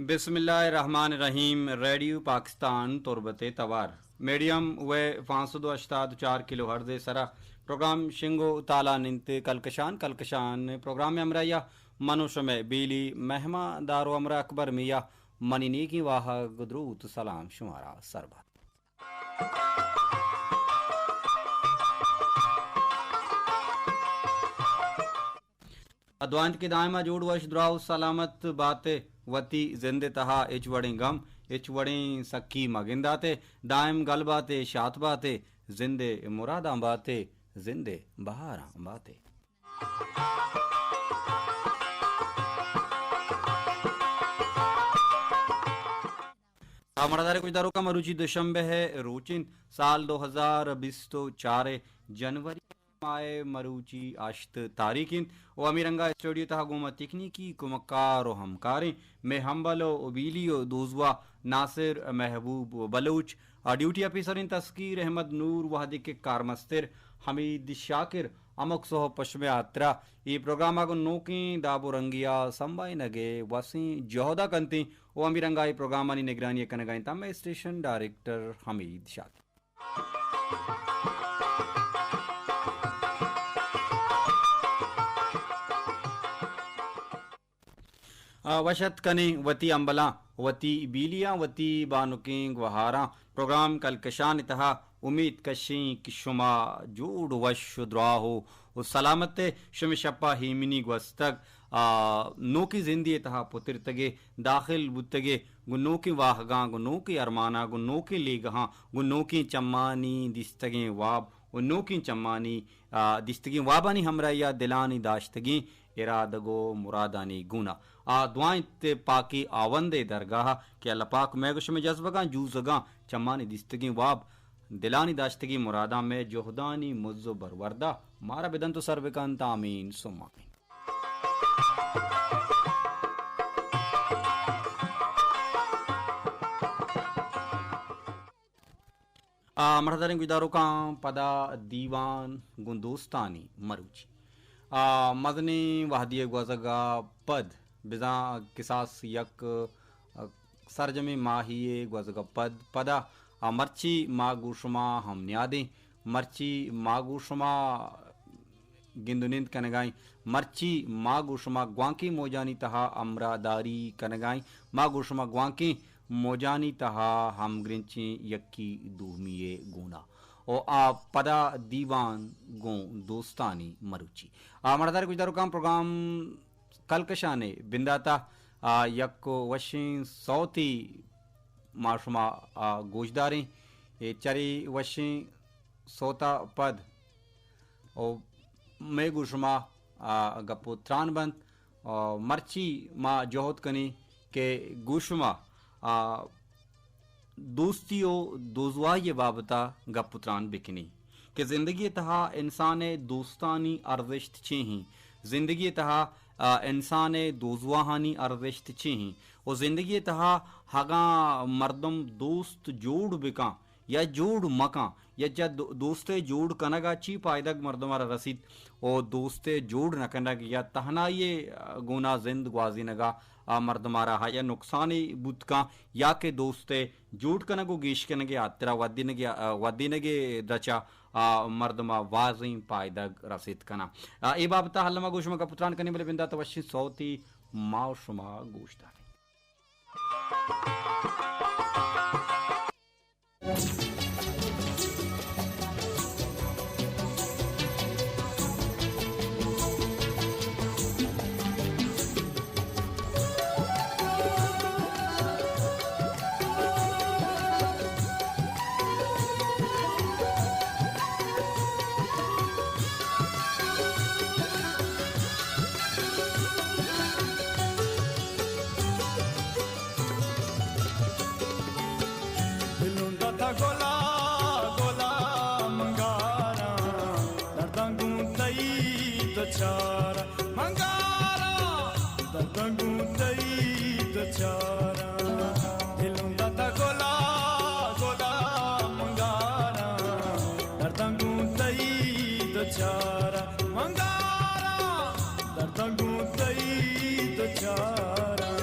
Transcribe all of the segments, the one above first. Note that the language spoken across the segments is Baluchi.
بسم اللہ الرحمن الرحیم۔ ریڈیو پاکستان تربت توار، میڈیم ویو پانچ سد و ہشتاد و چار کلو ہرتز سرا پروگرام شنگ و تالان انت۔ کلکشان، کلکشان پروگرام ہمراہیا من و شمے بیلی مہمان دار و ہمراہ اکبر میا، منی نیکیں واہگ، دروت، سلام شمارا سر بات۔ دعا انت کہ دائما جوڑ وش دراہ و سلامت باتے، وتی زند تہا ہچ وڑیں گم، ہچ وڑیں سکی مگنداتے، دائم گل باتے، شات باتے، زند مراداں باتے، زند بہاراں باتے۔ آ، مڑادارے گوشداروکاں، مروچی دوشنبہ ءِ روچ انت، سال دو ہزار بیست و چار ءِ جنوری ماہ ءِ مروچی ہشت تاریخ انت و ہمے رنگا اسٹوڈیو تہا گوں ما تکنیکی کمکار و ہمکاریں مئے ہمبل و بیلی و دوزواہ ناصر محبوب بلوچ، آ، ڈیوٹی آفیسر انت، تسکیر احمد نور، وہدے کہ کارمستر حمید شاکر، ہمک سہب پہ شمئے ہاترا اے پروگرام ءَ گوں نوکیں داب و رنگے ءَ سمبھائینگ ءِ وسیں جہد ءَ کنت ایں و ہمے رنگ ءَ اے پروگرامانی نگرانی ءَ کنگ ءَ انت مئے اسٹیشن ڈائریکٹر حمید شاکر۔ آ، وش اتک کنیں وتی ہمبلاں، وتی بیلیاں، وتی بانکیں گوہاراں۔ پروگرام کلکشان ءِ تہا امیت کشیں کہ شما جوڑ، وش و دراہ و، و سلامت ئے۔ شمے شپ ءَ ایمنی گوستگ، آ، نوکیں زندے ءِ تہا پترتگ ئے، داخل بوتگ ئے، گوں نوکیں واہگاں، گوں نوکیں ارماناں، گوں نوکیں لیگہاں، گوں نوکیں چمانی دیستگیں واب و نوکیں چمانی، آ، دیستگیں وابانی ہمراہی ءَ دلانی داشتگیں ارادگ و مرادانی گونا۔ آ دعا انت پاکیں ہاوند ءِ درگاہ ءَ کہ اللہ پاک مئے گوں شمئے جزبگاں، جوزگاں، چمانی دیستگیں واب، دلانی داشتگیں مراداں، مئے جہدانی مز و برورد ءَ مارا بدنت و سر بکنت۔ آمین ثم آمین۔ آ، مڑاداریں گوشداروکاں، پدا دیوان گوں دوستانی مروچی۔ آ، مزنیں وہدے ءِ گوزگ ءَ پد، بزاں کساس یک، آ، سرجمیں ماہے ءِ گوزگ ءَ پد، پدا، آ، مرچی ما گوں شما ہم نیادیں، مرچی ما گوں شما گند و نند کنگائیں، مرچی ما گوں شما گوانکیں موجانی تہا ہمراہداری کنگائیں، ما گوں شما گوانکیں موجانی تہا ہمگرنچیں یکی دومی ءِ گونا۔ و آ پدا دیوان گوں دوستانی مروچی۔ آ، مڑادار گوشداروکاں، پروگرام کلکشان ءِ بندات ءَ، آ، یک وشیں سوتے ما شما، آ، گوشداریں۔ اے چرے وشیں سوت ءَ پد و مئے گوں شما، آ، گپ و تران بنت۔ آ، مرچی ما جہد کنیں کہ گوں شما، آ، دوستی و دوزواہی ءِ بابت ءَ گپ و تران بکنیں کہ زندگی ءِ تہا انسان ءِ دوستانی ارزشت چے ایں، زندگی ءِ تہا، آ، انسان ءِ دوزواہانی ارزشت چے ایں و زندگی ءِ تہا اگاں مردم دوست جوڑ بکاں، یا جوڑ مکاں، یا چہ دو-، دوست ءِ جوڑ کنگ ءَ چی پائدگ مردم ءَ را رسیت و دوست ءِ جوڑ نہ کنگ یا تہنائی ءِ گونا زند گوازینگ ءَ آ مردم ءَ را آیا نقصانے بوت کن، یا کہ دوست ءِ جوڑ کنگ و گیش کنگ ءِ ہاترا ودینگ ءِ، ودینگ ءِ درچ ءَ آ مردم ءَ بازیں پائدگ رسیت کناں۔ آ، اے بابت ءَ الم ءَ گوں شما گپ و تران کنیں، بلے بندات ءَ وشیں سوتے ما و شما گوش داریں۔ دلوں داتا گولا، گولا منگاراں، درداں گوں تئی تو چاراں، منگاراں، درداں گوں تئی تو چاراں۔ دلوں داتا گولا، گولا منگاراں، درداں گوں تئی تو چاراں، منگاراں، درداں گوں تئی تو چاراں۔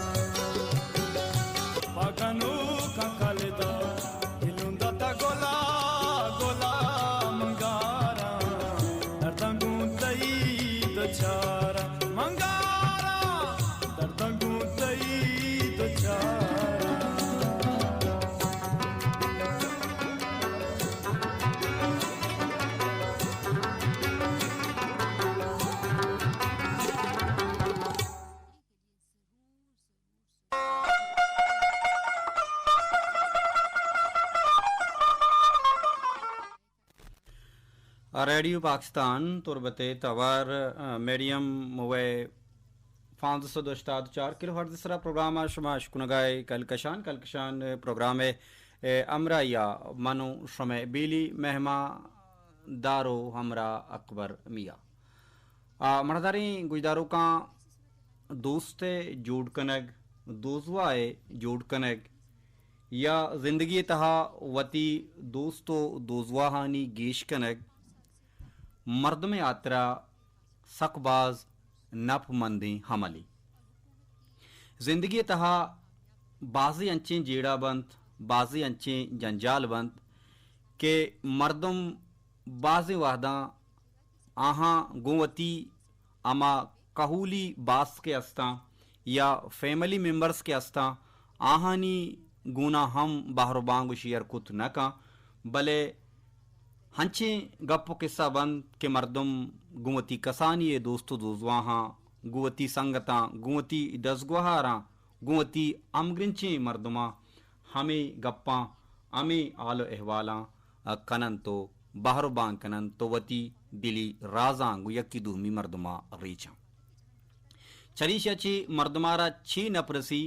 ریڈیو پاکستان تربت ءِ توار، ءَ، میڈیم ویو پانزدہ سد ءُ ہشتاد ءُ چار کلو ہرٹز ءِ سرا پروگرام ءَ شما اشکنگا ئے۔ کلکشان، کلکشان پروگرام ءِ، ءَ، ہمراہی ءَ من ءُ شمئے بیلی مہمان دار ءُ ہمراہ اکبر میاں۔ آ، مڑداریں گوشداروکاں، دوست ءِ جوڑ کنگ، دوزواہ ءِ جوڑ کنگ یا زندگی ءِ تہا وتی دوست ءُ دوزواہانی گیش کنگ مردم ءِ ہاترا سک باز نپ مندیں عملے۔ زندگی ءِ تہا بازیں انچیں جیڑہ بنت، بازیں انچیں جنجال بنت کہ مردم بازیں وہداں آہاں گوں وتی ہما کہولی باسک کہ استاں یا فیملی ممبرز کہ استاں، آہانی گونا ہم بہر ءُ بانگ ءُ شیئر کت نہ کن، بلے ہنچیں گپ ءُ قصہ بنت کہ مردم گوں وتی کسانی ءِ دوست ءُ دوزواہاں، گوں وتی سنگتاں، گوں وتی دزگوہاراں، گوں وتی ہمگرنچیں مردماں ہمے گپاں، ہمے حال ءُ احوالاں، ءَ، کننت ءُ بہر ءُ بانگ کننت ءُ وتی دلی رازاں گوں یکے دومی مردماں ریچاں۔ چریشی ءَ چہ مردمارا چے نپرسی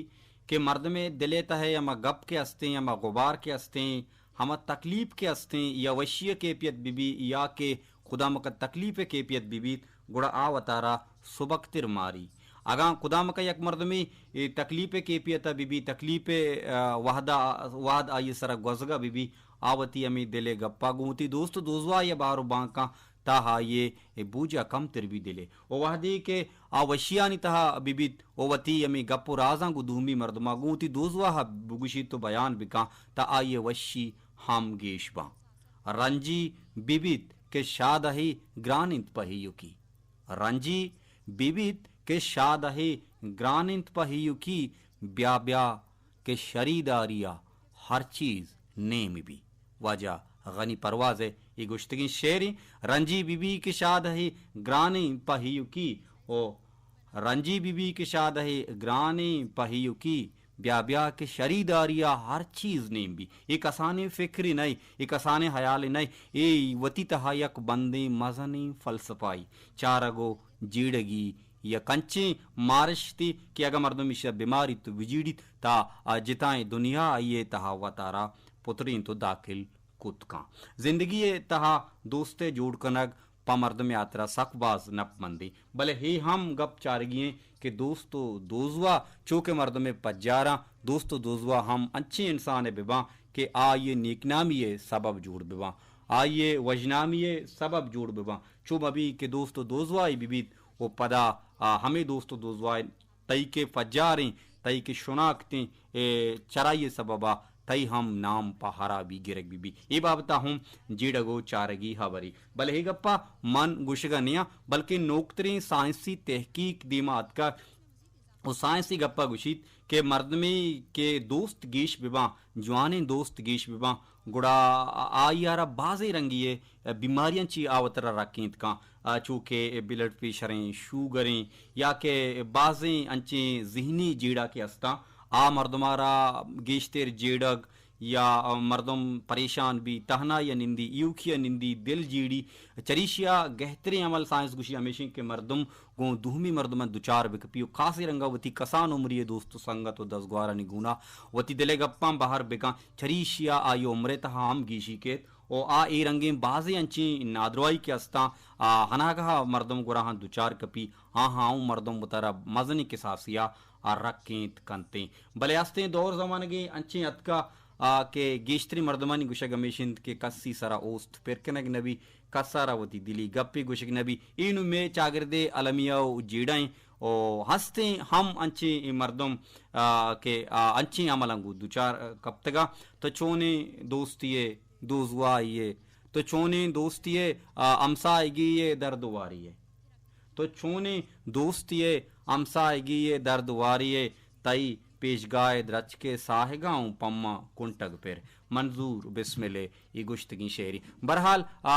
کہ مردمے دل ءِ تہ ءَ ہما گپ کہ استیں، ہما غبار کہ استیں، ہما تکلیف کہ استیں یا وشی ءِ کیفیت بہ بی یا کہ خدا مکن تکلیف ءِ کیفیت بہ بیت، گڑا آ وتارا سبکتر ماری۔ اگاں خدا مکن یک مردمے اے تکلیف ءِ کیفیت ءَ بہ بی، تکلیف ءِ، آ، وہد ءَ، وہد آئی ءِ سرا گوزگ ءَ بہ بی، آ وتی ہمے دل ءِ گپ ءَ گوں وتی دوست ءُ دوزواہ ءَ بہر ءُ بانگ کن، تہ آئی ءِ بوجھ ءَ کمتر بی دل ءِ۔ ءُ وہدے کہ آ وشیانی تہا بہ بیت ءُ وتی ہمے گپ ءُ رازاں گوں دومی مردماں گوں وتی دوزواہ ءَ بگوشیت ءُ بیان بکن، تہ آئی ءِ وشی ہم گیش باں۔ رنجی بہ بیت کہ شادہی گران انت پہ ایوکی۔ رنجی بہ بیت کہ شادہی گران انت پہ ایوکی، بیا بیا کہ شریداری ءَ ہر چیز نیم بی۔ واجہ غنی پرواز ءِ اے گوشتگیں شعریں، رنجی بہ بی کہ شادہی گرانیں پہ ایوکی، او رنجی بہ بی کہ شادہی گرانیں پہ ایوکی، بیا بیا کہ شریداری ءَ ہر چیز نیم بی۔ اے کسانیں فکرے نئے، اے کسانیں حیالے نئے، اے وتی تہا یک بندیں مزنیں فلسفہ ای۔ چارگ ءُ جیڑگی یک انچیں مارشتے کہ اگاں مردم ایشی ءَ بماریت ءُ بجیڑیت، تہ آ جتائیں دنیا آئی ءِ تہا وتارا پترینت ءُ داخل کت کن۔ زندگی ءِ تہا دوست ءِ جوڑ کنگ پہ مردم ءِ ہاترا سک باز نپ مندیں، بلے اے ہم گپ چارگی ایں کہ دوست ءُ دوزواہ چو کہ مردم ءِ پجاراں، دوست ءُ دوزواہ ہم انچیں انسانے بباں کہ آئی ءِ نیکنامی ءِ سبب جوڑ بباں، آئی ءِ وژنامی ءِ سبب جوڑ بباں۔ چو مہ بی کہ دوست ءُ دوزواہے بہ بیت ءُ پدا آ ہمے دوست ءُ دوزواہ تئی کہ پجاریں، تئی کہ شناکتیں، اے چرائی ءِ سبب ءَ تئی ہم نام پہ ہرابی گرگ بہ بی۔ اے بابت ءَ ہم جیڑگ ءُ چارگی ہبرے۔ بلے اے گپ ءَ من گوشگ ءَ نیاں، بلکیں نوکتریں سائنسی تحقیق دیما اتکگ ءُ سائنس اے گپ ءَ گوشیت کہ مردمے کہ دوست گیش بباں، جوانیں دوست گیش بباں، گڑا آئی ءَ را بازیں رنگی ءِ بیماریاں چہ آ وترا رکینت کن، آ، چو کہ بلڈ پریشریں، شوگریں یا کہ بازیں انچیں ذہنی جیڑہ کہ استاں، آ مردم ءَ را گیشتر جیڑگ یا مردم پریشان بی، تہنائی ءَ نندی، ایوکی ءَ نندی، دل جیڑی۔ چریشی ءَ گہتریں عمل سائنس گوشی ہمیش انت کہ مردم گوں دومی مردماں دچار بہ کپی ءُ خاصیں رنگ ءَ وتی کسان عمری ءِ دوست ءُ سنگت ءُ دزگوارانی گون ءَ وتی دل ءِ گپاں بہر بکن۔ چریشی ءَ آئی ءِ عمر ءِ تہا ہم گیشی کیت ءُ آ اے رنگیں بازیں انچیں نادراہی کہ استاں، آ، ہناگہ ءَ مردم گڑا ہم دچار کپی، آہاں اوں مردم وتارا مزنیں کساسے ءَ آ رکینت کنتیں۔ بلے استیں دور زمانگے انچیں اتکا، آ، کہ گیشتریں مردمانی گوشگ ہمیش انت کہ کسی سرا اوست پر کنگ نہ بی، کس ءَ را وتی دلی گپے گوشگ نہ بی۔ اے نوں مئے چاگرد ءِ المیہ ءُ جیڑہ ایں ءُ ہستیں ہم انچیں اے مردم، آ، کہ، آ، انچیں عملاں گوں دچار، آ، کپتگاں۔ تو چونیں دوستی ءِ دوزواہی ءِ، تو چونیں دوستی ءِ، آ، ہمساہگی ءِ درد واری ءِ۔ تو چونیں دوستی ءِ ہمساہگی ءِ درد واری ءِ، تئی پیشگاہ ءِ درچک ءِ ساہگاں اوں پماں کنٹگ پر۔ منظور بسمل ءِ اے گوشتگیں شعرے۔ بہرحال، آ،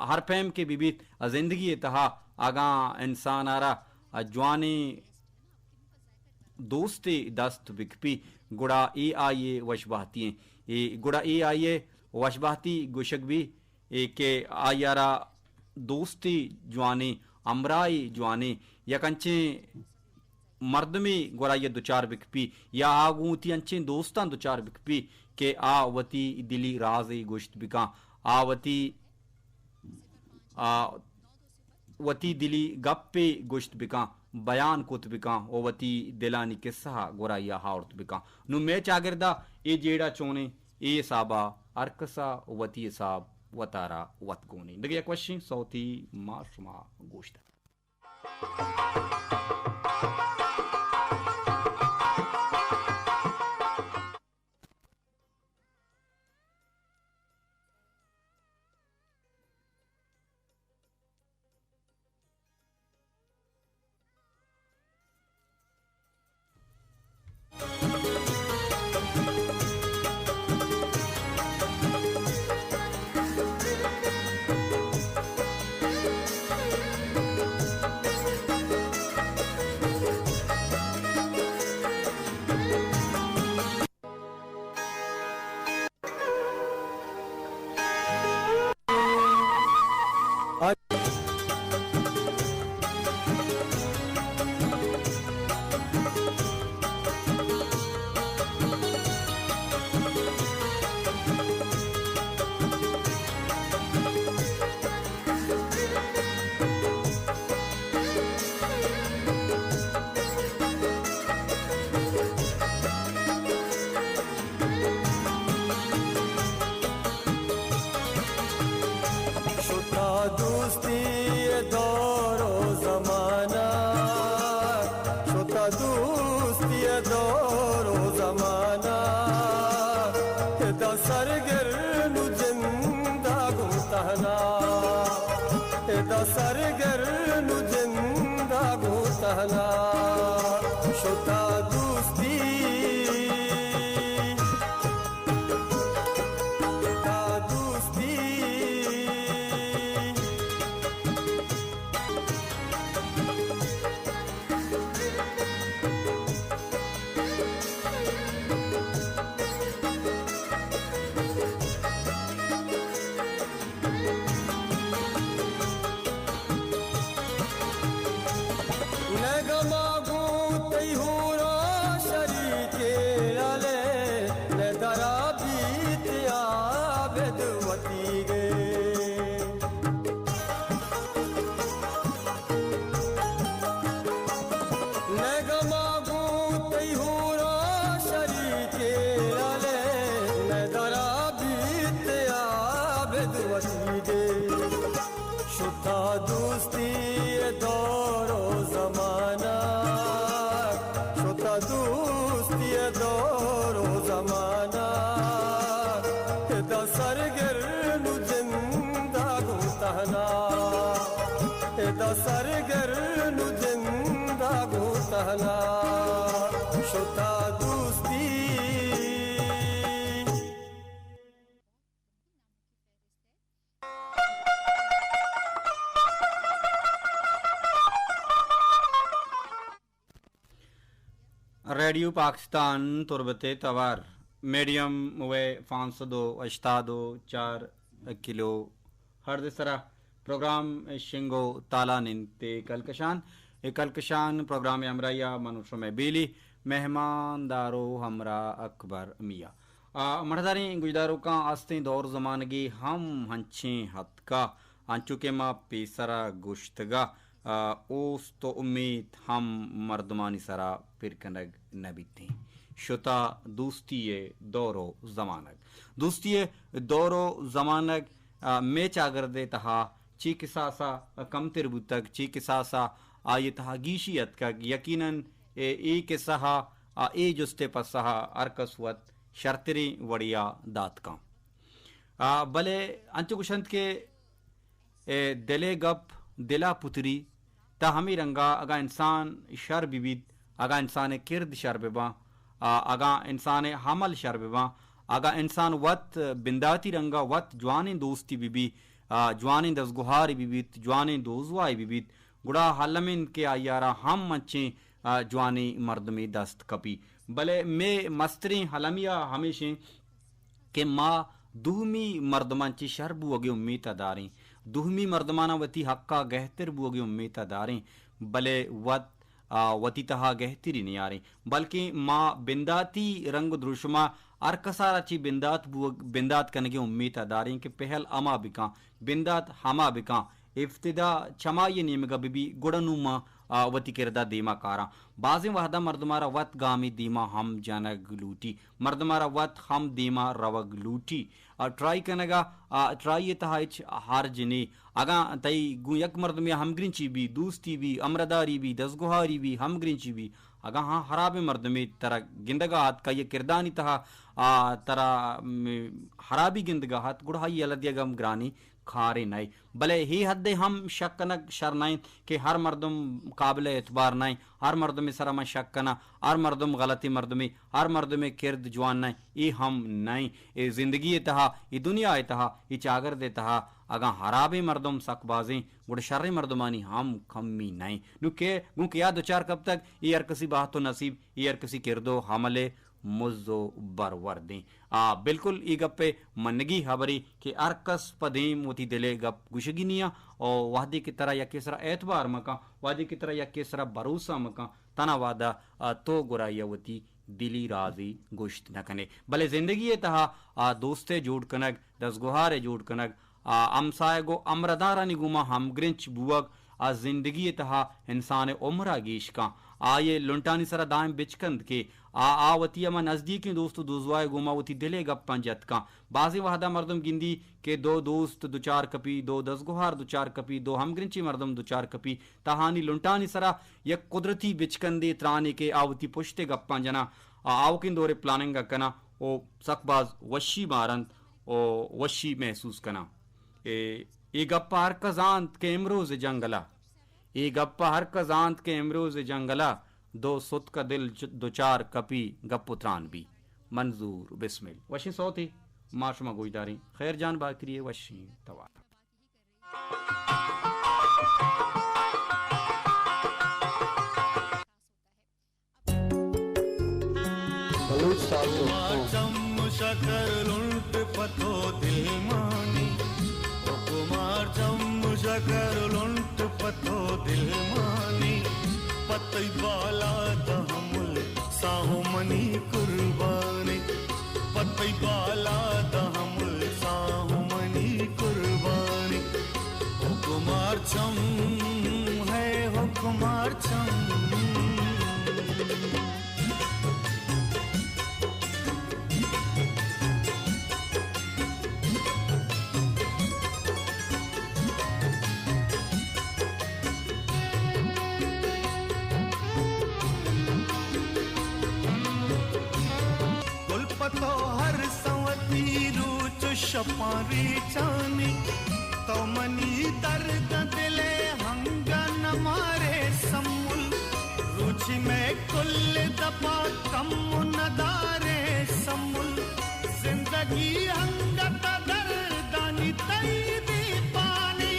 ہر پیم کہ بہ بیت، آ، زندگی ءِ تہا اگاں انسان ءَ را، آ، جوانیں دوستے دست بکپی، گڑا اے آئی ءِ وشبہتی ایں۔ اے، گڑا اے آئی ءِ وشبہتی گوشگ بی اے کہ آئی ءَ را دوستے جوانیں، ہمراہے جوانیں، یک انچیں مردمے گورا آئی ءَ دچار بکپی یا آ گوں وتی انچیں دوستاں دچار بکپی کہ آ وتی دلی رازے گوشت بکاں، آ وتی، آ وتی دلی گپے گوشت بکاں، بیان کت بکاں و وتی دلانی قصہ ءَ گورا آئی ءَ آورت بکاں۔ نوں مئے چاگرد ءَ اے جیڑہ چونیں؟ اے حساب ءَ ہر کس ءَ وتی حساب وتارا وت گونیں۔ دگہ یک وشیں سوتے ما شما گوش دار۔ شتا دوستی ءِ دور و زمانہ، شتا دوستی ءِ دور و زمانہ، ادا سرگر نو جندا گوں تہنا، ادا سرگر نو جندا گوں تہنا، شتا دوستی، شتا دوستی۔ نہ گما گوں تئی ہورا شریکے لالے، نہ درا بیت عابد وتیگے۔ نہ گما گوں تئی ہورا شریکے لالے، نہ درا بیت عابد وتیگے۔ شتا دوستی ءِ دور و زمانہ، شتا دوستی ءِ دور و زمانہ، ادا سرگر نو جندا گوں تہنا، ادا سرگر نو جندا گوں تہنا، شتا دوستی۔ ریڈیو پاکستان تربت ءِ توار، میڈیم ویو پانچ سد و ہشتاد و چار کلو ہرٹز ءِ سرا پروگرام شنگ و تالان انت۔ اے کلکشان، اے کلکشان پروگرام ءِ ہمراہی ءَ من و شمئے بیلی مہماندار و ہمراہ اکبر میاں۔ آ، مڑداریں گوشداروکاں، استیں دور زمانگے ہم ہنچیں اتکا، انچو کہ ما پیسرا گوشتگا، آ، اوست و امیت ہم مردمانی سرا پر کنگ نہ بیتیں۔ شتا دوستی ءِ دور و زمانگ۔ دوستی ءِ دور و زمانگ، آ، مئے چاگرد ءِ تہا چے کساسا کمتر بوتگ، چے کساسا آئی ءِ تہا گیشی اتکگ۔ یقیناً اے، اے کسہ ءَ، آ، اے جست ءِ پسہ ءَ ہر کس وت شرتریں وڑے ءَ دات کن۔ آ، بلے انچو گوشنت کہ اے دل ءِ گپ دل ءَ پتری، تہ ہمے رنگ ءَ اگاں انسان شر بہ بیت، اگاں انسان ءِ کرد شر بہ باں، آ، اگاں انسان ءِ عمل شر بہ باں، اگاں انسان وت بنداتی رنگ ءَ وت جوانیں دوستی بہ بی، آ، جوانیں دزگوہارے بہ بیت، جوانیں دوزواہے بہ بیت، گڑا الم انت کہ آئی ءَ را ہم انچیں، آ، جوانیں مردمے دست کپی۔ بلے مئے مستریں المی ءَ ہمیش انت کہ ما دومی مردماں چہ شر بوگے امیت ءَ داریں، دومی مردماناں وتی حق ءَ گہتر بوگے امیت ءَ داریں، بلے وت، آ، وتی تہا گہتری نیاریں، بلکیں ما بنداتی رنگ و دروشم ءَ ہر کس ءَ را چہ بندات بوگ، بندات کنگے امیت ءَ داریں کہ پہل ہما بکاں، بندات ہما بکاں، ابتدا چمائی نیمگ ءَ بہ بی، گڑا نوں ما، آ، وتی کرد ءَ دیما کاراں۔ بازیں وہداں مردم ءَ را وت گامے دیما ہم جنگ لوٹی، مردم ءَ را وت ہم دیما روگ لوٹی۔ آ، ٹرائی کنگ ءَ، آ، ٹرائی ءِ تہا ہچ ہرج نے۔ اگاں تئی گوں یک مردمے ءَ ہمگرنچی بی، دوستی بی، ہمراہداری بی، دزگوہاری بی، ہمگرنچی بی، اگاں ہاں ہرابیں مردمے ترا گندگ ءَ ات کہ آئی ءِ کردانی تہا، آ، ترا، م، ہرابی گندگ ءَ ات، گڑا آئی ءَ یلہ دیگ ہم گرانیں کارے نئے۔ بلے اے حد ءَ ہم شک کنگ شر نہ انت کہ ہر مردم قابل اعتبار نہ انت، ہر مردم ءِ سرا من شک کناں، ہر مردم غلطیں مردمے، ہر مردم ءِ کرد جوان نہ انت، اے ہم نہ انت۔ اے زندگی ءِ تہا، اے دنیا ءِ تہا، اے چاگرد ءِ تہا اگاں ہرابیں مردم سک بازیں، گڑا شریں مردمانی ہم کمی نہ انت۔ نوں کہ گوں کیا دچار کپتگ، اے ہر کسی بہت و نصیب، اے ہر کسی کرد و عمل ءِ مز و برورد انت۔ آ، بالکل اے گپ ءِ منگی ہبرے کہ ہر کس پہ دیم وتی دل ءِ گپ گوشگی نیاں، او وہدے کہ ترا یکے سرا اعتبار مکاں، وہدے کہ ترا یکے سرا بھروسہ مکاں، تنا وہدا، آ، تو گڑا آئی ءَ وتی دلی رازے گوشت نہ کنے۔ بلے زندگی ءِ تہا، آ، دوست ءِ جوڑ کنگ، دزگوہار ءِ جوڑ کنگ، آ، ہمساہگ و ہمراہدارانی گوما ہمگرنچ بوگ، آ زندگی ءِ تہا انسان ءِ عمر ءَ گیش کن۔ آئی ءِ لنٹانی سرا دائم بچکند کہ آ، آ وتی ہما نزدیکیں دوست و دوزواہ ءِ گوما وتی دل ءِ گپاں جت کن۔ بازیں وہدا مردم گندی کہ دو دوست دچار کپی، دو دزگوہار دچار کپی، دو ہمگرنچیں مردم دچار کپی، تہانی لنٹانی سرا یک قدرتی بچکندے ترانے کہ آ وتی پشت ءِ گپاں جناں، آ آوکیں دور ءِ پلاننگ ءَ کناں و سک باز وشی مارنت و وشی محسوس کناں۔ اے، اے گپ ءَ ہر کس زانت کہ امروز ءِ جنگل ءَ، اے گپ ءَ ہر کس زانت کہ امروز ءِ جنگل ءَ دو ستک ءَ دل ج-، دچار کپی، گپ و تران بی۔ منظور بسمل۔ وشیں سوتے، ما شما گوشداریں خیر جان باکری ءِ وشیں توار۔ بلوچ ساز۔ مار چم شکر لنٹ پتو دلمانی، او مار چم شکر لنٹ پتو دلمانی، پتئی بالاد ہمل ساہو منی قربانی، پتئی بالاد ہمل ساہو منی قربانی۔ حکمار چم ہے، حکمار چم۔ گل پتو ہر سوتی روچ شپاں ریچانی، تو منی درد دل ءِ ہنگا نمارے سمل، روچی مئے کل دپا کم ندارے سمل، زندگی انگت دردانی تئی دیپانی،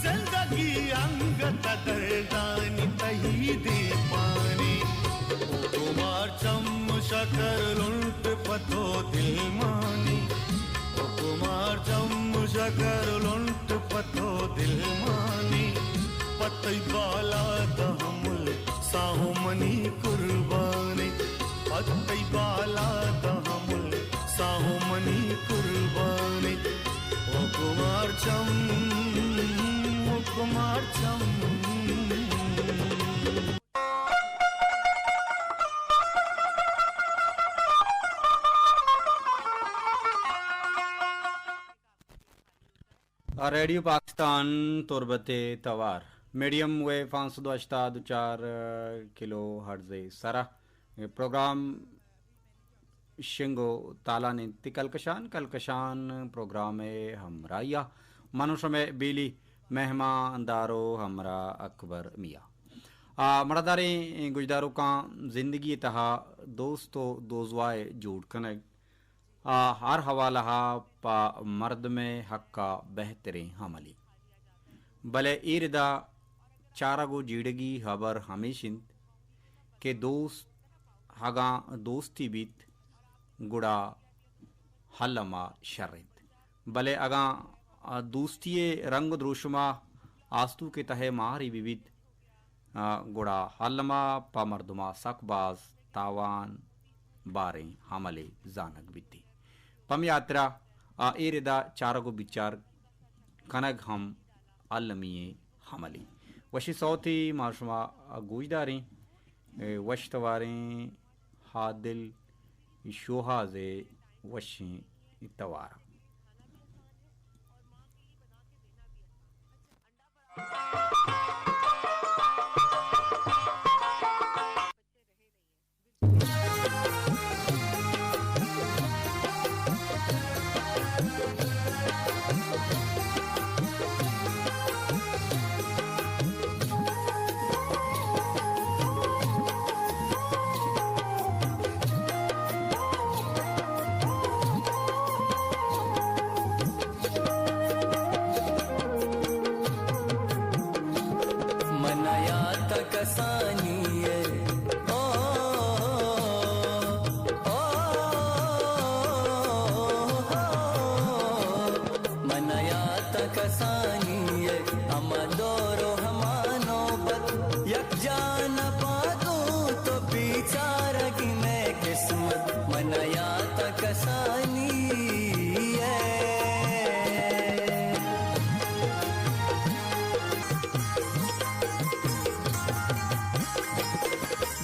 زندگی انگت دردانی تئی دیپانی۔ حکمار چم شکر لنٹ پتو دلمانی، حکمار چم شکر لنٹ پتو دلمانی، پتئی بالاد ہمل ساہو منی قربانی، پتئی بالاد ہمل ساہو منی قربانی۔ حکمار چم، حکمار چم۔ ریڈیو پاکستان تربت ءِ توار، میڈیم ویو پانچ سد و ہشتاد و چار کلو ہرٹز ءِ سرا پروگرام شنگ و تالان انت۔ کلکشان، کلکشان پروگرام ءِ ہمراہی ءَ من و شمئے بیلی مہمان دار و ہمراہ اکبر میاں۔ آ، مڑاداریں گوشداروکاں، زندگی ءِ تہا دوست و دوزواہ ءِ جوڑ کنگ، آ، ہر حوالہ ءَ پہ مردم ءِ حق ءَ بہتریں عملے۔ بلے اے ردا چارگ و جیڑگی ہبر ہمیش انت کہ دوست اگاں دوستی بیت، گڑا الم ءَ شر اِنت۔ بلے اگاں، آ، دوستی ءِ رنگ ءُ دروشم ءَ آستونک ءِ تہ ءَ مہرے بہ بیت، آ، گڑا الم ءَ پہ مردم ءَ سک باز تاوان باریں عملے زانگ بیت۔ پہ ہمے ہاترا آ اے رد ءَ چارگ ءُ بچار کنگ ہم المی ئیں عملے۔ وشیں سوتے ما شما گوش داریں، اے، وش تواریں عادل شوہاز ءِ وشیں توار۔ من یات کسانی ءَ، او، او، او، من یات کسانی ءَ، ہما دور ءُ ہما نوبت، یک جان پادو تو بیچارگی مئے قسمت، من یات کسانی ءَ۔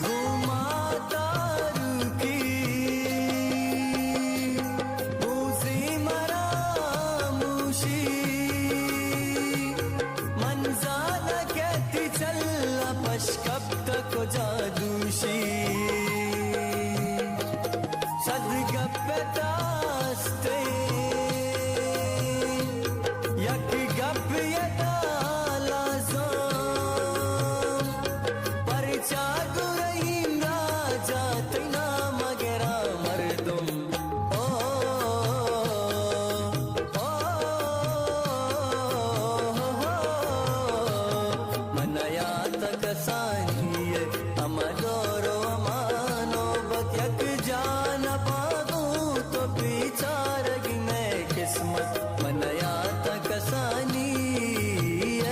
گوں ما تاروکی بوزی مرا موشی، من زانگ ءَ تی چل ءَ پش کپت کجا دوشی۔ صد گپ ءَ تاستیں، یک گپ ءَ دالازاں، پرچا گوں رحیم راجا تئی نام ءَ گراں مردم۔ او، او، او، من یات کسانی ءَ، ہما دور ءُ ہما نوبت، یک جان پادوں تو بیچارگی مئے قسمت، من یات کسانی ءَ۔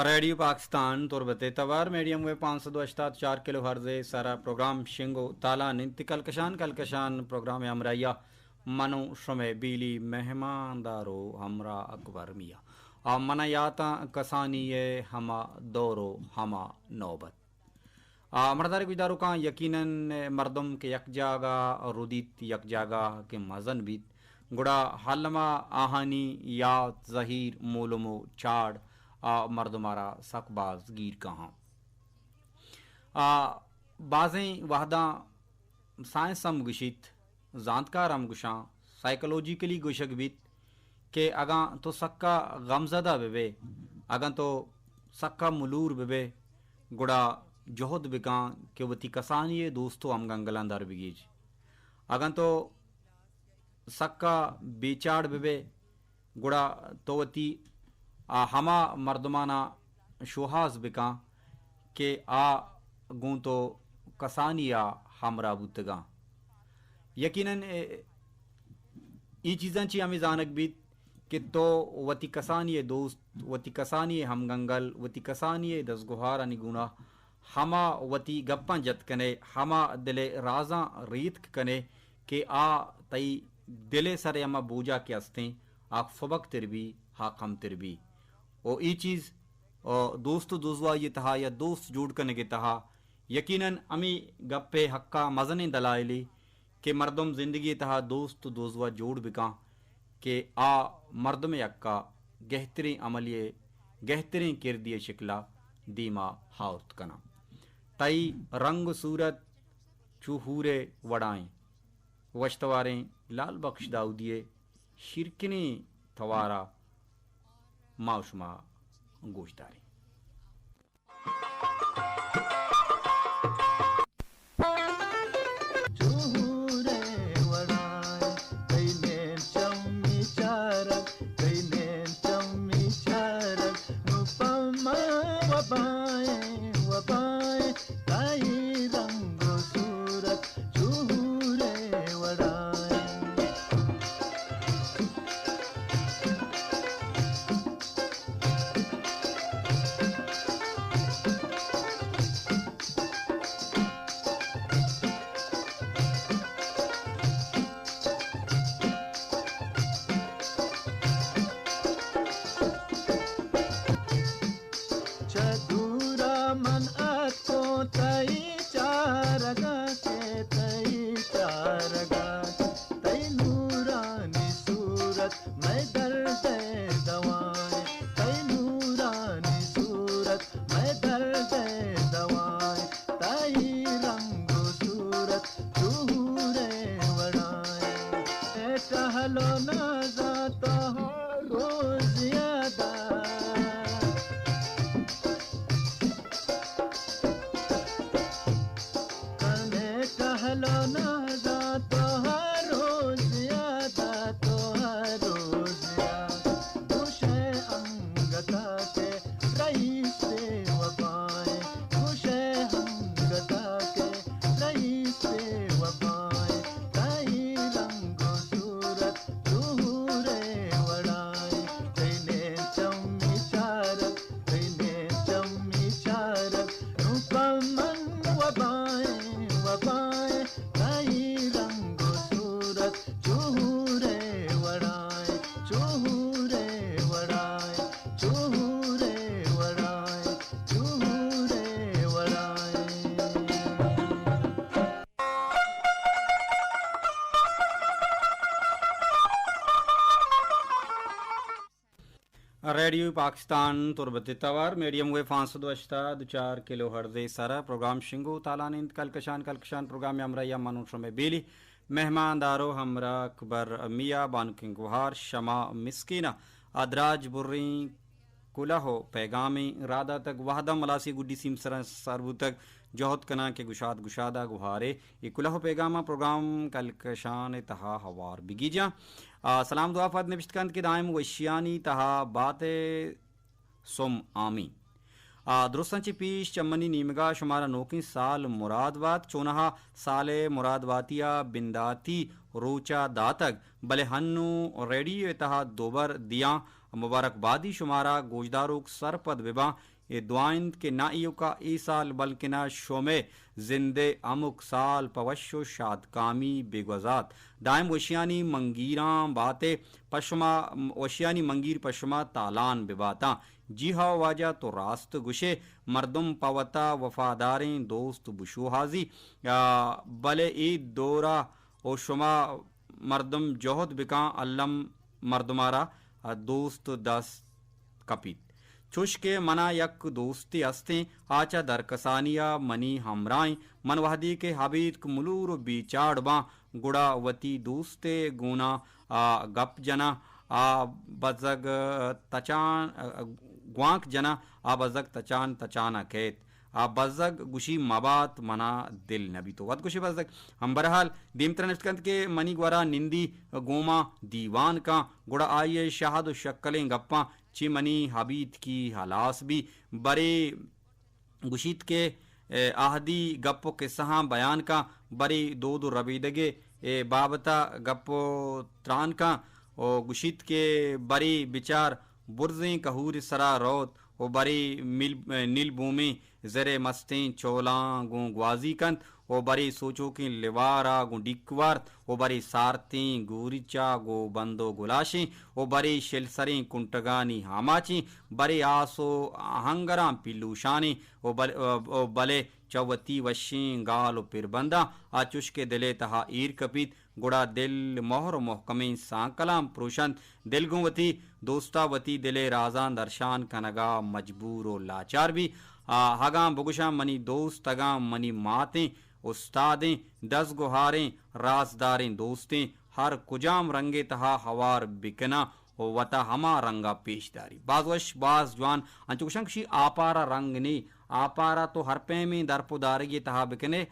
ریڈیو پاکستان تربت ءِ توار میڈیم ویو پانچ سد و ہشتاد چار کلو ہرز ءِ سرا پروگرام شنگ ءُ تالان اِنت۔ کلکشان کلکشان پروگرام ءِ ہمراہی ءَ من ءُ شمئے بیلی مہماندار ءُ ہمراہ اکبر میاں۔ آ، من یاتاں کسانی ءِ ہما دور ءُ ہما نوبت۔ آ، مڑدار گوشداروکاں، یقیناً مردم کہ یک جاگہ ردیت، یک جاگہ کہ مزن بیت، گڑا الم ءَ آہانی یات، زہیر، مولم ءُ چاڑ آ مردم ءَ را سک باز گیر کاہاں۔ آ، بازیں وہداں سائنس ہم گوشیت، زانتکار ہم گوشاں، سائیکولوجیکلی گوشگ بیت کہ اگاں تو سکا غمزدہ بہ بئے، اگاں تو سکا ملور بہ بئے، گڑا جہد بکن کہ وتی کسانی ءِ دوست ءُ ہمگنگلاں در بگیج۔ اگاں تو سکا بے چاڑ بہ بئے، گڑا تو وتی آ ہما مردمانا شوہاز بکن کہ آ گوں تو کسانی ءَ ہمراہ بوتگاں۔ یقیناً اے، اے چیزاں چی ہمے زانگ بیت کہ تو وتی کسانی ءِ دوست، وتی کسانی ءِ ہمگنگل، وتی کسانی ءِ دزگوہارانی گونا ہما وتی گپاں جت کنے، ہما دل ءِ رازاں ریتک کنے کہ آ تئی دل ءِ سر ءَ ہما بوجا کہ استیں، آ سبک تر بی، آ کم تر بی۔ او اے چیز، او دوست ءُ دوزواہی ءِ تہا یا دوست جوڑ کنگ ءِ تہا یقیناً ہمے گپ ءِ حقا مزنیں دلائلے کہ مردم زندگی ءِ تہا دوست ءُ دوزواہ جوڑ بکاں کہ آ مردم ءِ حقا گہتریں عملی ءِ گہتریں کردی ءِ شکلا دیما آورت کناں۔ تئی رنگ ءُ صورت چو حور ءِ وڑائیں۔ وشتواریں لال بخش داؤدی ءِ شیرکنیں توارا ما ءُ شما گوش داریں۔ من اتکوں تئی چارگاں کہ تئی چارگاں، تئی نورانی صورت مئے درد ءِ دوائیں، تئی نورانی صورت مئے درد ءِ دوائیں، تئی رنگ ءُ صورت چو حور ءِ وڑائیں۔ اے ٹہلو نازاں تو ہر روز یاد آ کنے ٹہلو نازاں تو ہر روز یاد آ، تو ہر روز یاد۔ گوشے انگتا کہ رئیس بے وفائیں، گوشے انگتا کہ رئیس بے وفائیں۔ تئی رنگ ءُ صورت چو حور ءِ وڑائیں، تئی نیم چمی چارگ، تئی نیم چمی چارگ، نوں پہ من وبائیں، وبائیں۔ تئی رنگ ءُ صورت چو حور ءِ وڑائیں، چو حور ءِ وڑائیں، چو حور ءِ وڑائیں، چو حور ءِ وڑائیں۔ ریڈیو پاکستان تربت ءِ توار، میڈیم ویو پانچ سد ءُ ہشتاد ءُ چار کلو ہرٹز ءِ سرا پروگرام شنگ ءُ تالان اِنت۔ کلکشان، کلکشان پروگرام ءِ ہمراہی ءَ من ءُ شمئے بیلی مہماندار ءُ ہمراہ اکبر میاں، بانکیں گوہار شما مسکین ءَ۔ آ دراج بریں کلہ ءُ پیغامے راہ داتگ۔ وہداں ملاسی گڈی سیمسراں سر بوتگ، جہد کناں کہ گشاد گشاد ءَ گوہارے اے کلہ ءُ پیغاماں پروگرام کلکشان ءِ تہا ہوار بگیجاں۔ آ، سلام دعا پد نبشت کنت کہ دائم وشیانی تہا بات ئے، سم آمین۔ آ، درستاں چہ پیش چہ منی نیمگا شمارا نوکیں سال مراد بات۔ چونہا سال ءِ مراد باتی ءَ بنداتی روچا داتگ، بلے ہنوں ریڈیو ءِ تہا دوبر دیاں۔ مبارکبادی شمارا گوشداروک سرپد بباں۔ اے دعا اِنت کہ نہ ایوکا اے سال بلکنا شمئے زند ءِ ہمک سال پہ وش ءُ شادکامی بگوزات۔ دائم وشیانی منگیراں بات ئے، پہ شما وشیانی منگیر پہ شما تالان بباتاں۔ جی ہاو واجہ، تو راست گوشے، مردم پہ وتا وفاداریں دوست بشوہازی، آ، بلے اے دورا او شما مردم جہد بکاں، الم مردمارا، آ، دوست دست کپیت۔ چوش کہ منا یک دوستے استیں، آ چہ درکسانی ءَ منی ہمراہیں۔ من وہدے کہ ابیتک ملور ءُ بیچاڑ باں، گڑا وتی دوست ءِ گوناں آ گپ جناں، آ بزگ تچان، گوانک جناں، آ بزگ تچان تچان ءَ کئیت۔ آ بزگ گوشی مبات، منا دل نہ بیت۔ وت گوشی بزگ۔ ہم بہرحال دیمترا نبشت کنت کہ منی گورا نندی گوما دیوان کاں، گڑا آئی ءِ شہد ءُ شکلیں گپاں چہ منی ابیتکی ہلاس بی، برے گوشیت کہ، اے، عہدی گپ ءُ کسہاں بیان کاں، برے دود ءُ ربیدگ ءِ، اے، بابت ءَ گپ ءُ تران کاں ءُ گوشیت کہ برے بچار برزیں کہور ءِ سرا روت ءُ برے مل-، نیل بومیں زر ءِ مستیں چولاں گوں گوازی کنت ءُ برے سوچوکیں لیوار ءَ گوں ڈیک وارت ءُ برے سارتیں گوریچ ءَ گوں بند ءُ گلاشیں ءُ برے شلسریں کنٹگانی آماچیں، برے آس ءُ آہنگراں پیلوشانیں ءُ بل-، ءُ بلے چہ وتی وشیں گال ءُ پربنداں آ چوش کہ دل ءِ تہا ایر کپیت، گڑا دل مہر ءُ مہکمیں سانکلاں پروشنت۔ دل گوں وتی دوستا وتی دل ءِ رازاں درشان کنگا مجبور ءُ لاچار بی۔ آ، اگاں بگوشاں منی دوست، اگاں منی ماتیں، استادیں، دزگوہاریں، رازداریں دوستیں، ہر کجام رنگ ءِ تہا ہوار بکناں ءُ وتا ہما رنگا پیش داری۔ باز وش، باز جوان۔ انچو گوشاں کہ شی آپارا رنگ نے، آپارا تو ہر پیمیں درپ ءُ دارگی ءِ تہا بکنے،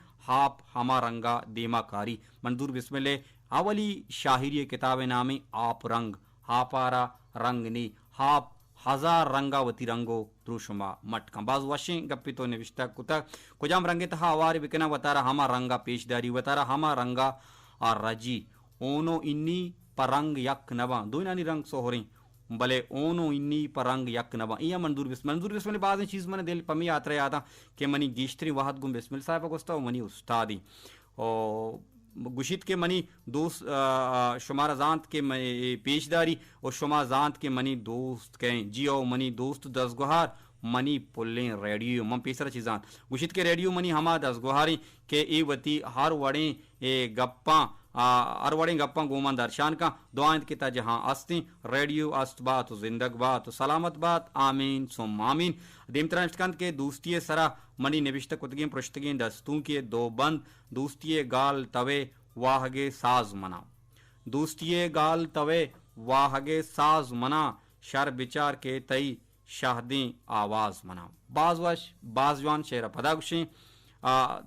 آپ ہما رنگا دیما کاری۔ منظور بسمل ءِ اولی شاعری ءِ کتاب ءِ نام ایں آپ رنگ۔ آپارا رنگ نے، آپ ہزار رنگا وتی رنگ ءُ دروشما مٹ کن۔ باز وشیں گپے تو نوشتہ کتگ۔ کجام رنگ ءِ تہا ہوار بکناں، وتارا ہما رنگا پیش داری، وتارا ہما رنگا آ رجی۔ اون ءُ انی پہ رنگ یک نہ باں، دوئینانی رنگ سہریں، بلے اون ءُ انی پہ رنگ یک نہ باں۔ اے ہم منظور بسمل، منظور بسمل ءِ بازیں چیز من دل پہ ہمے ہاترا یاتاں کہ منی گیشتریں وہد گوں بسمل صاحب ءَ گوستہ ءُ منی استادی۔ ءُ گوشیت کہ منی دوست، آ، آ، شمارا زانت کہ من اے پیش داری ءُ شما زانت کہ منی دوست کئے ایں۔ جی او، منی دوست دزگوہار منی پلیں ریڈیو۔ من پیسر چیزان گوشیت کہ ریڈیو منی ہما دزگوہاریں کہ اے وتی ہر وڑیں اے گپاں، آ، ہر وڑیں گپاں گوں من درشان کن۔ دعا انت کہ تا جہاں استیں ریڈیو است بات و زندگ بات و سلامت بات۔ آمین ثم آمین۔ دیمترا نشت کنت کہ دوستی سرا منی نبشتہ کتگیں پرشتگیں دستونکے دو بند، دوستی گال توے واہگے ساز منا۔ دوستی گال توے واہگے ساز منا، شر بچار کہ تئی شہدیں آواز منا۔ باز وش، باز جوان، شعر ء پدا گوشیں۔ آ،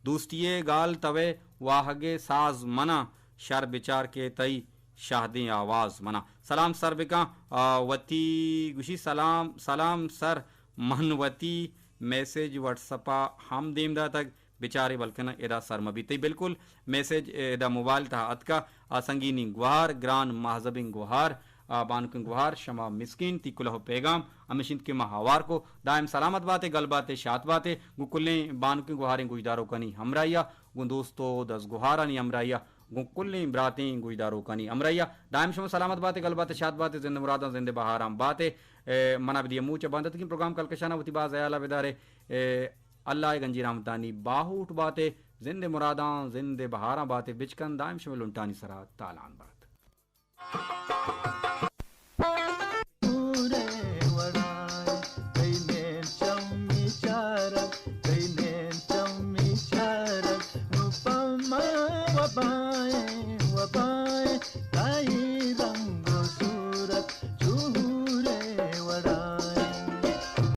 دوستی ء گال توے واہگ ء ساز منا، شر بچار کہ تئی شہدیں آواز منا۔ سلام سر بکن، آ، وتی گوشی سلام، سلام سر، من وتی میسج وٹس اپ ء ہم دیم داتگ۔ بچارے بلکن ادا سر مہ بیت۔ تئی بالکل میسج ادا موبائل تہا اتکا۔ آ سنگینیں گوہار، گران مہذبیں گوہار، آ بانکیں گوہار، شما مسکین، تئی کلہ و پیغام ہمیش انت کہ ما ہوار کو۔ دائم سلامت باتے، گل باتے، شات باتے۔ گوں کلیں بانکیں گوہاریں گوشداروکانی ہمراہیا، گوں دوست و دزگوہارانی ہمراہیا، گوں کلیں براتیں گوشداروکانی ہمراہیا دائم شما سلامت باتے، گل باتے، شات باتے، زند مراداں زند بہاراں باتے۔ اے، منا بدیے موچ بندتگیں پروگرام کلکشانا وتی باز حیالا بدارے۔ اے، اللہ ء گنجی رحمتانی باہوٹ باتے، زند مراداں، زند بہاراں باتے، بچکن دائم شمے لنٹانی سرا تالان بات۔